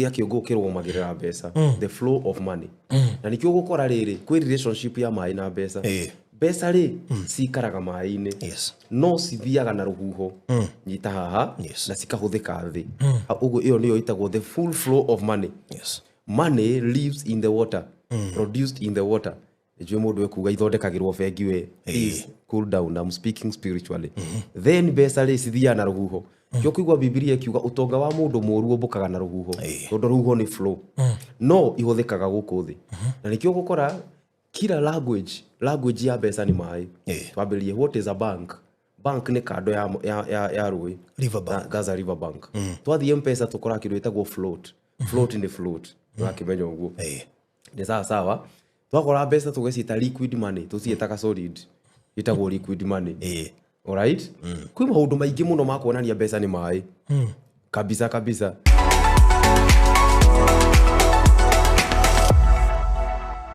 Gĩa kĩũngũ kĩrũgamagĩrĩra mbeca, the flow of money, na nĩkĩo ũgũkora rĩrĩ kwĩ relationship ya maĩ na mbeca. Mbeca rĩ, cikaraga maĩ-inĩ, no cithiaga na rũhuho, nyita haha, na cikahũthĩka thĩ. Ũguo ĩyo nĩyo ĩtagwo the full flow of money. Money lives in the water, produced in the water. Nĩnjũĩ mũndũ ekuga ithondekagĩrwo bengi. We, please cool down, I'm speaking spiritually. Then mbeca rĩ, cithiaga na rũhuho. Kĩo kũigua Bibilia ĩkiuga ũtonga wa mũndũ mũũru ũmbũkaga na rũhuho, tondũ rũhuho nĩ flow, no ihũthĩkaga gũkũ thĩ. Na nĩkĩo ũgũkora kila language, language ya mbeca nĩ maĩ. Twambĩrĩrie, what is a bank? Bank nĩ kando ya rũĩ. River bank. Gaza River Bank. Twathiĩ Mpesa, tũkoraga kĩndũ gĩtagwo float. Float nĩ float, ũrakĩmenya ũguo? Nĩ sawa sawa. Twakora mbeca tũgĩciĩta liquid money, tũciĩtaga solid, ĩtagwo liquid money. Alright, kwĩ maũndũ maingĩ mũno ma kuonania mbeca nĩ maĩ kabisa kabisa.